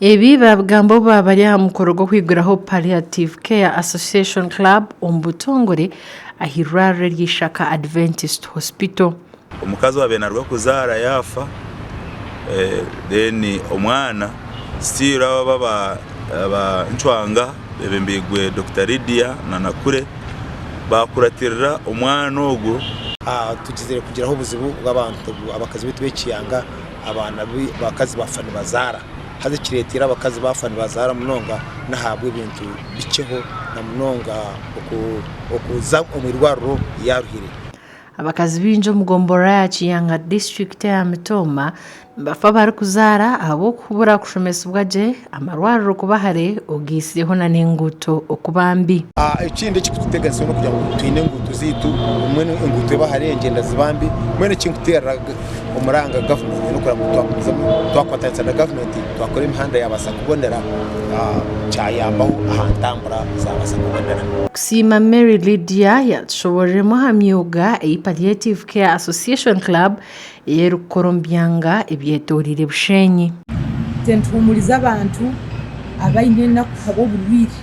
Ebi baabigamba obu baaba bari aha mukoro gw'okwiguraho Palliative Care Association Club omu butongore ah'eirwariro ery'eishaka Adventist Hospital. Omukazi owaabaire naaruga kuzaara yaafa then omwana still abo aba Ncwanga bebembeirwe Dokita Lydia na Nakure baakuratirira omwana ogwo. Tugizire kugiraho obuzibu bw'abantu abakazi baitu b'ekiyanga abaana abakazi bafa nibazaara haza ekireteire abakazi bafa nibazaara munonga n'ahabw'ebintu bikyeho na munonga okuza omu irwariro yaruhire. Abakazi baingi omu gomborora ya Kiyanga disiturikiti eya Mitooma nibafa barikuzaara ahabw'okubura kushomesibwa gye, amarwariro kuba hare ogaitsireho nana enguuto okuba mbi. Ekindi ekirikututeganisa n'okugira ngu twine enguuto zaitu obumwe enguuto eba hare engyenda ziba mbi mbwenu ekinkuteerera omuranga gavumenti n'okureba ngu twagumizamu twakwatanisa na gavumenti twakora emihanda yaabaasa kubonera kyayambaho aha ntambura zaabaasa kubonera. Kusiima Mary Lydia yatushoboororemu aha myooga ei Palliative Care Association Club ei erikukora omu byanga ebyetoreire Bushenyi. Itwe nituhuumuriza abantu abaine enaku ahabw'oburwaire.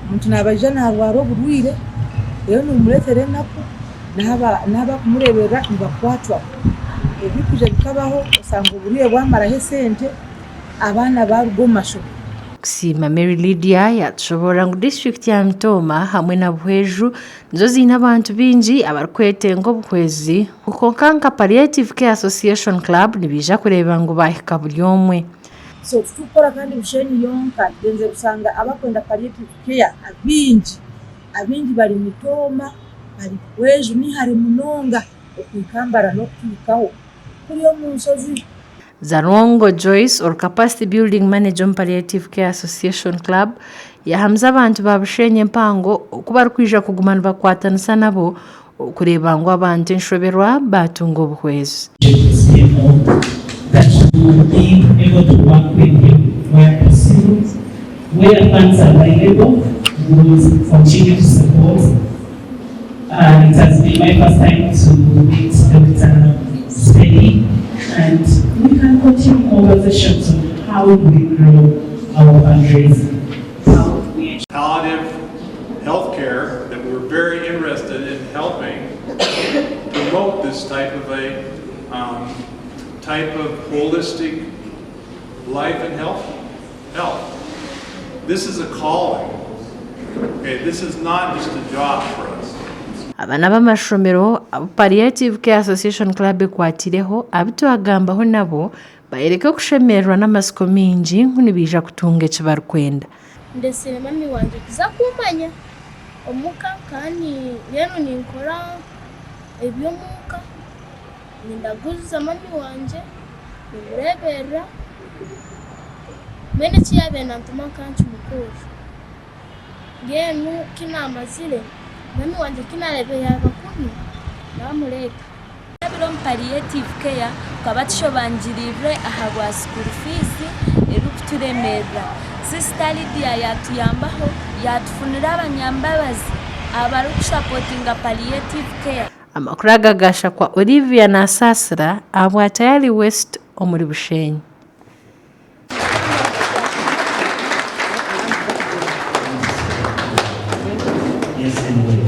Omuntu naaba aija naarwara oburwaire reero nibimureetera enaku n'abarikumureeberera nibakwatwaho. Ebirikwija bikabaho osanga oburwaire bwamaraho esente abaana baaruga omu mashomero. Kusiima Mary Lydia yatushoboorora ngu disiturikiti ya Mitooma hamwe na Buhweju nizo ziine abantu baingi abarikwetenga obuhwezi kwonka nka Palliative Care Association Club nibaija kureeba ngu baahika buri omwe. So titurikukora kandi Bushenyi yonka, tugyenzire kushanga abakwenda palliative care abaingi, abaingi bari Mitooma, bari Buhweju nihare munonga okuhika Mbarara n'okutuhikaho kuri omu nshozi. Zalongo Joyce ori Capacity Building Manager omu Palliative Care Association Club yahamiza abantu ba Bushenyi empango oku barikwija kuguma nibakwatanisa nabo okureeba ngu abantu enshoberwa baatunga obuhwezi. Palliative health care that we're very interested in helping promote this type of a um, type of holistic life and health. Health. This is a calling. Okay, this is not just a job for us. Aba n'ab'amashomero abu Palliative Care Association Club ekwatireho abu twagambaho nabo bayoreka okushemererwa n'amatsiko maingi ngu nibaija kutunga eki barikwenda. Ndetsire mami wangye kuza kumanya omuka kandi mbwenu ninkora eby'omuka, nindaguza mami wangye, nimureeberera, mbwenu eki yaabaire nantuma nka nkimukorera. Mbwenu ku naamazire, mami wangye ku naareebire yaaba kubi, naamureeta. Turabire omu palliative care tukaba tushobangiriirwe ahabwa school fees erikuturemerera. Sister Lydia yatuyambaho yatufunira abanyambabazi abarikusapotinga palliative care. Amakuru aga gashakwa Olivia Nasasira ahabwa Tayari West omuri Bushenyi.